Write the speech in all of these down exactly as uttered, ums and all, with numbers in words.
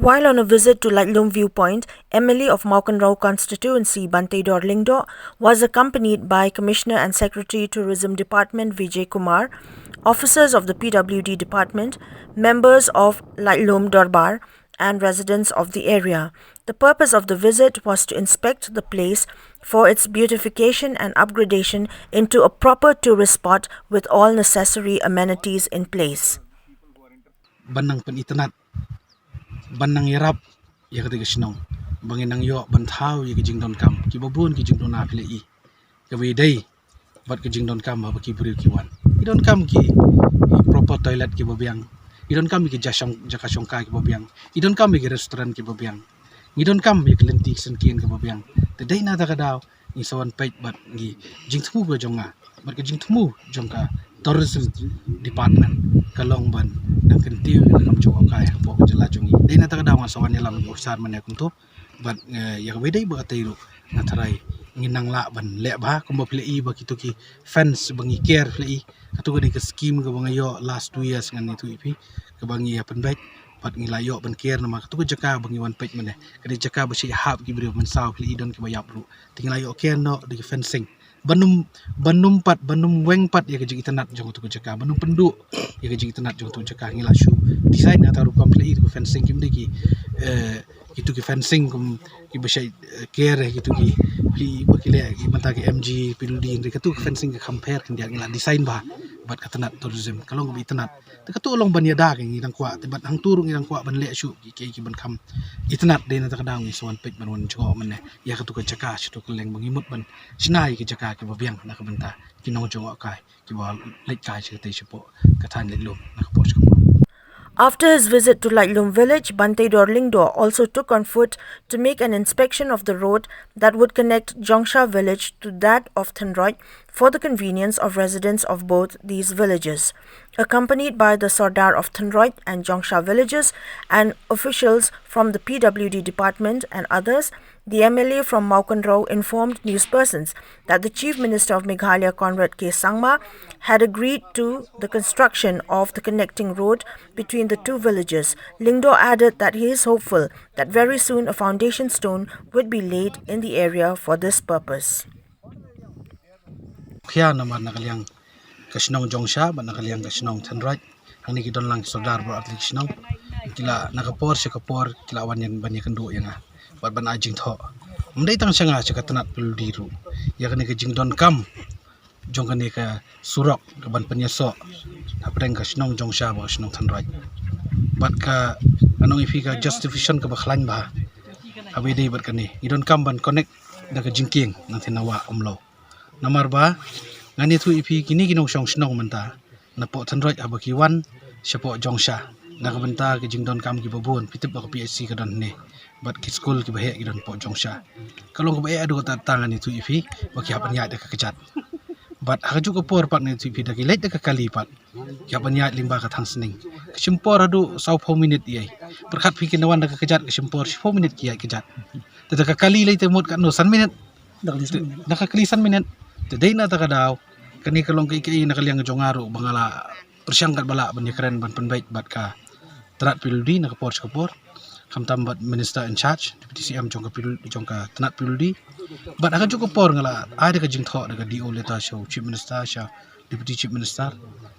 While on a visit to Laitlum Viewpoint, M L A of Mawkynrew Constituency Banteidor Lyngdoh was accompanied by Commissioner and Secretary Tourism Department Vijay Kumar, officers of the P W D department, members of Laitlum Dorbar, and residents of the area. The purpose of the visit was to inspect the place for its beautification and upgradation into a proper tourist spot with all necessary amenities in place. Ban nang pynitynnad, ban nang ïarap ïa kata ka shnong, ba ngin nang ïoh ban thaw ïa ka jingdonkam kiba bun ki jingduna phi la i, kaba ïadei bad ka jingdonkam haba ki briew ki wan. Ki donkam ki, ki proper toilet kiba biang, ki donkam ïa ki jaka shong, jaka shongkai kiba biang, ki donkam ïa ki restaurant kiba biang, ki donkam ïa ki lynti ki syngkien kiba biang. Te dei na kata ka daw ngi sa wan peit bad ngi, jingthmu ka jong nga bad ka jingthmu jong ka tourism department ka long ban nang kyntiew ïa ka kam jong ka kai hapoh ka jylla jong ngi. Dei na kata ka daw nga sa wan ïalam ïa u sar mane kumto. Bad, eh, ïa kaba ïadei bad katei ruh nga tharai ngin nang lah ban leh bha kumba phi la i ba kito ki fence ba ngi ker phi la i. Kato kane ka scheme kaba nga ïoh last two years ngan ïathuh ïa phi, kaba ngi ïa pynbeit bad ngi la ïoh ban ker namar kato ka jaka ba ngi wan peit mynne ka dei jaka ba shait hap ki briew mynsaw phi la i don kiba ïap ruh. Te ngi la ïoh ker noh da ki fencing ban ym, ban ym pat, ban ym weng pat ïa ka jingitynnad jong kato ka jaka, ban ym pynduh ïa ka jingitynnad jong kato ka jaka. Ngi la shu design ïa kata rukom phi la i, kato ka fencing kim dei ki, eh, kito ki fencing kum kiba shait, eh, ker, eh, kito ki, phi, ba ki leh ki mynta ki M G P W D, hynrei kato ka fencing ka kham pher khyndiat, ngi la design bha bad ka tnat tourism ka long kaba itynnad. Te kato long ban ïada ka ngi dang kwah, te bad hangto ruh ngi dang kwah ban leh shuh ki, ki, ki ban kham itynnad. Dei na kata ka daw ngi sa wan peit ban wan jngoh mynne ïa kato ka jaka sha kato ka kylleng ba ngi mut ban shna ïa ki jaka kiba biang na ka bynta ki nongjngohkai kiba leit kai sha katei shapoh ka thaiñ Laitlum na ka por sha ka por. After his visit to Laitlum village, Banteidor Lyngdoh also took on foot to make an inspection of the road that would connect Jongsha village to that of Thenroit for the convenience of residents of both these villages. Accompanied by the Sordar of Thenroit and Jongsha villages and officials from the P W D department and others, the M L A from Mawkynrew informed newspersons that the Chief Minister of Meghalaya, Conrad K Sangma, had agreed to the construction of the connecting road between the two villages. Lyngdoh added that he is hopeful that very soon a foundation stone would be laid in the area for this purpose. Khia namar na ka liang ka shnong Jongsha bad na ka liang ka shnong Thenroit, hangne ki don lang ki sordar bad artylli ki shnong. Ki la na ka por sha ka por ki la wan ïa ban ïakynduh ïa nga bad ban ai jingthoh. Ym dei tang sha nga, sha ka tnat P W D ruh, ïa kane ka jingdonkam jong kane ka surok ka ban pynïasoh hapdeng ka shnong Jongsha bad ka shnong Thenroit. Bad ka, nga ong ïa phi, ka justification kaba khlaiñ bha haba ïadei bad kane, ngi donkam ban connect da ka jingkieng nangtei na Wah Umlaw. Namar ba ngan ïathuh ïa phi, kine ki nongshong shnong mynta napoh Thenroit haba ki wan shapoh Jongsha na ka bynta ki jingdonkam kiba bun, phi tip ba ka P H C ka don hangne bad ki skul kiba heh ki don hapoh Jongsha. Ka long kaba eh haduh katta katta, ngan ïathuh ïa phi, ba ki hap ban ïaid da ka kjat. Bad ha kajuh ka por pat ngan ïathuh ïa phi, da ki leit da ka kali pat ki hap ban ïaid lyngba ka thang sning. Ka shim por haduh sawphew minit ïa, pyrkhat phi, kin da wan da ka kjat ka shim por shiphew minit ki ïaid kjat. Te da ka kali lei te mut katno, san minit. Da ka kali san minit. Te dei na kata ka daw kane ka long kaei kaei na ka liang jong nga ruh ba nga la pyrshang katba lah ban ïakren ban pynbeit bad ka tnat P W D na ka por sha ka por, khamtam bad Minister in charge, Deputy C M jong ka P W D, jong ka tnat P W D. Bad ha kajuh ka por nga la ai da ka jingthoh da ka D O letter sha u Chief Minister, sha Deputy Chief Minister.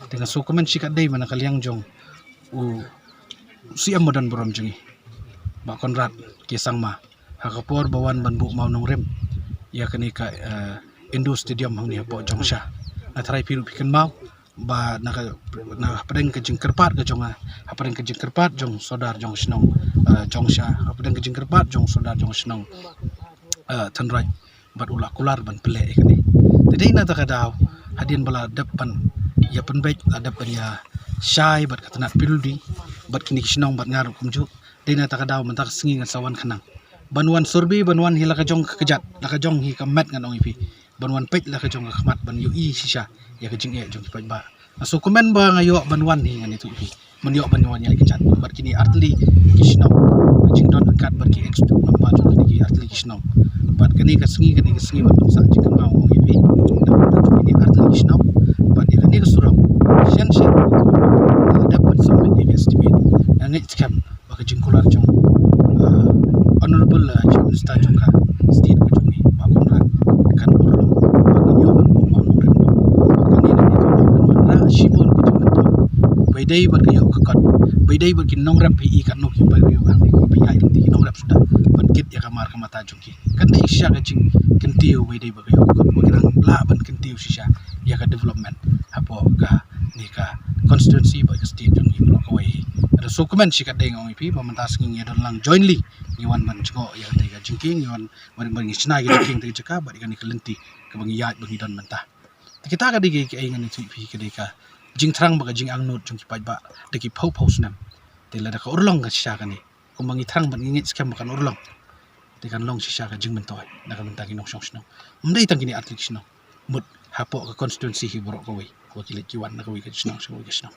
Te nga sngewkmen shikatdei ma na ka liang jong u C M ba donburom jong ngi, Bah Conrad K Sangma, ha ka por ba wan ban buh mawnongrim ïa kane ka, eh, indoor stadium hangne hapoh Jongsha. Nga tharai phi ruh phi kynmaw ba na ka, na hapdeng ka jingkyrpad ka jong nga, hapdeng ka jingkyrpad jong sordar jong shnong, eh, Jongsha, hapdeng ka jingkyrpad jong sordar jong shnong, eh, Thenroit, bad u la kular ban pynleh ïa kane. Te dei na kata ka daw, hadien ba la dep ban ïa pynbeit, la dep ban ïa shai bad ka tnat P W D bad kine ki shnong bad nga ruh kumjuh, dei na kata ka daw mynta ka sngi ngan sa wan khnang ban wan survey, ban wan hi la ka jong ka kjat, la ka jong hi ka met, ngan ong ïa phi, ban wan peit la ka jong ka khmat ban ïohi shisha ïa ka jingeh jong ki paidbah. Nga sngewkmen ba nga ïoh ban wan hi, ngan ïathuh ïa phi, ban ïoh ban wan ïaid kjat bad kine artylli ki shnong, ka jingdon ryngkat bad ki executive member jong kine ki artylli ki shnong. Bad kane ka sngi, kane ka sngi ban pynsah jingkynmaw, ong ïa phi, na ka bynta jong kine artylli ki shnong. Bad ïa kane ka surok, shen shen la dep ban submit ïa ka estimate. Nga ngeit skhem ba ka jingkular jong dei bad ka ïoh ka kot, ba i dei bad ki nongrep hi i katno ki briew hangne ki pynïaid lynti ki nongrep suda ban kit ïa ka mar ka mata jong ki. Kan dei shisha ka jingkyntiew ba i dei bad ka ïoh ka kot ba ki nang lah ban kyntiew shisha ïa ka development hapoh kane ka constituency bad ka state jong ngi baroh kawei hi. Ka da sngewkmen shi katdei nga ong ïa phi ba mynta sngi ngi ïa don lang jointly, ngi wan ban jngoh ïa katei ka jingkieng, ngi wan ban, ban ngi shna ïa ka jingkieng te ka jaka bad ïa kane ka lynti kaba ngi ïaid ba ngi don mynta. Te kita ka dei ka, ka ei ngan ïathuh ïa phi ka dei ka jingthrang bad ka jingangnud jong ki paidbah da ki phew phew snem. Te lada ka urlong ka shisha kane, kumba ngi thrang bad ngi ngeit skhem ba kan urlong, te kan long shisha ka jingmyntoi na ka bynta ki nongshong shnong. Ym dei tang kine ar tylli ki shnong, mut hapoh ka constituency hi baroh kawei, ba ki leit ki wan na kawei ka shnong sha kawei ka shnong.